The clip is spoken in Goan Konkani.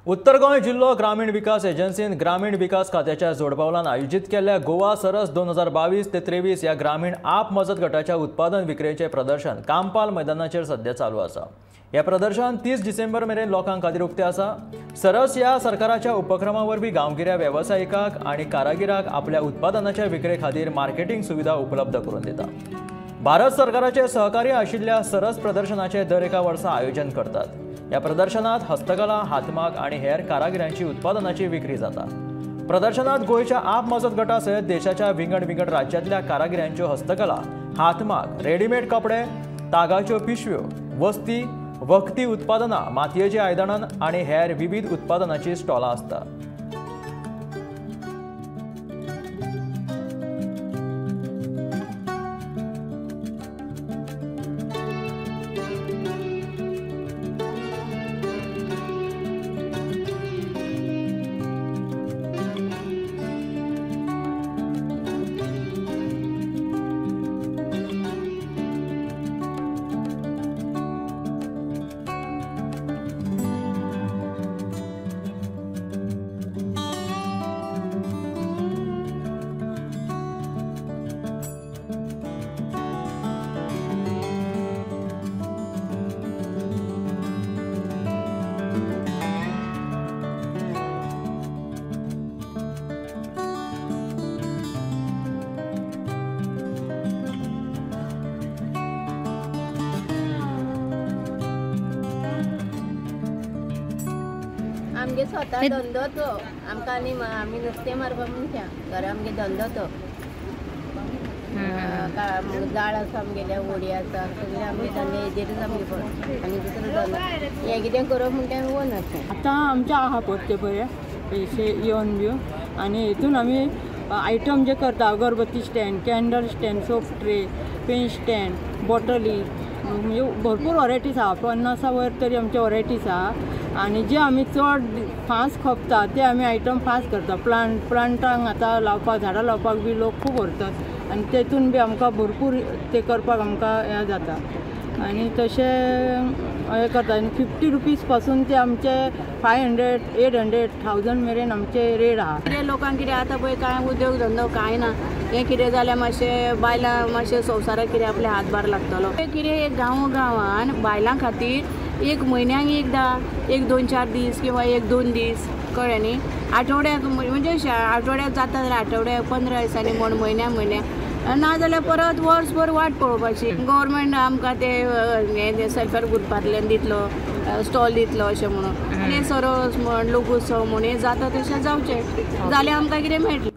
उत्तर गोंय जिल्लो ग्रामीण विकास एजन्सीन ग्रामीण विकास खात्याच्या जोडपावलान आयोजीत केल्ल्या गोवा सरस 2022 ते 23 ह्या ग्रामीण आप मजत गटाच्या उत्पादन विक्रेचें प्रदर्शन कांपाल मैदानाचेर सध्या चालू आसा। हे प्रदर्शन 30 डिसेंबर मेरेन लोकां खातीर उक्तें आसा। सरस ह्या सरकाराच्या उपक्रमा वरवीं गांवगिऱ्या वेवसायिकांक आनी कारागिरांक आपल्या उत्पादनाच्या विक्रे खातीर मार्केटींग सुविधा उपलब्ध करून दिता। भारत सरकाराचे सहकार्य आशिल्ल्या सरस प्रदर्शनाचे दर एका वर्सा आयोजन करतात। ह्या प्रदर्शनात हस्तकला, हातमाग आनी हेर कारागिरांची उत्पादनाची विक्री जाता। प्रदर्शनात गोंयच्या आप मजत गटा सयत देशाच्या विंगड विंगड राज्यांतल्या कारागिरांच्यो हस्तकला, हातमाग, रेडीमेड कपडे, तागाच्यो पिशव्यो, वस्ती, वखदी उत्पादनां, मातयेची आयदनां आनी हेर विविध उत्पादनाची स्टॉलां आसतात। आमगे स्वता धंदो तो आमकां आनी आमी नुस्तें मारपा मनशां घरा आमगे धंदो तो जाळ आसा आमगेले, होडी आसा, सगळे आमगे धंदे हेजेरूच आमगे पळय आनी दुसरो धंदो हें कितें करप म्हणटा आमी वना। आतां आमचें आहा पळय ते बरें पयशे येवन बिवन आनी हेतून आमी आयटम जे करता अगरबत्ती stand, candle stand, soap tray, pen stand, बॉटली, म्हणजे भरपूर व्हरायटीज आहा। 50 वयर तरी आमचे व्हरायटीज आहा आनी जे आमी चड फास्ट खपता ते आमी आयटम फास्ट करता। प्लांटांक आतां लावपाक, झाडां लावपाक बी लोक खूब व्हरतात आनी तेतून बी आमकां भरपूर ते करपाक आमकां हें जाता आनी तशें हें करता। आनी 50 रुपीज पासून ते आमचे 500, 800, 1000 मेरेन आमचे रेट आहा। कितें लोकांक कितें आतां पळय कांय उद्योग धंदो कांय ना, हें कितें जाल्यार मातशें बायलां मातशें संवसाराक कितें आपले हातभार लागतलो। कितें एक गांव गांवान बायलां खातीर एक म्हयन्याक एकदां एक 2-4 दीस किंवा 1-2 दीस कळ्ळें न्ही, आठवड्याक म्हणजे आठवड्याक जाता जाल्यार आठवड्याक 15 दिसांनी म्हण म्हयन्या म्हयन्याक, ना जाल्यार परत वर्सभर वाट पळोवपाची। गव्हर्मेंट आमकां ते हें सेल्फ हेल्प ग्रुपांतल्यान दितलो, स्टॉल दितलो अशें म्हणून, आनी सरस म्हण लोकोत्सव म्हण हें जाता तशें जावचें जाल्यार आमकां कितें मेळटलें।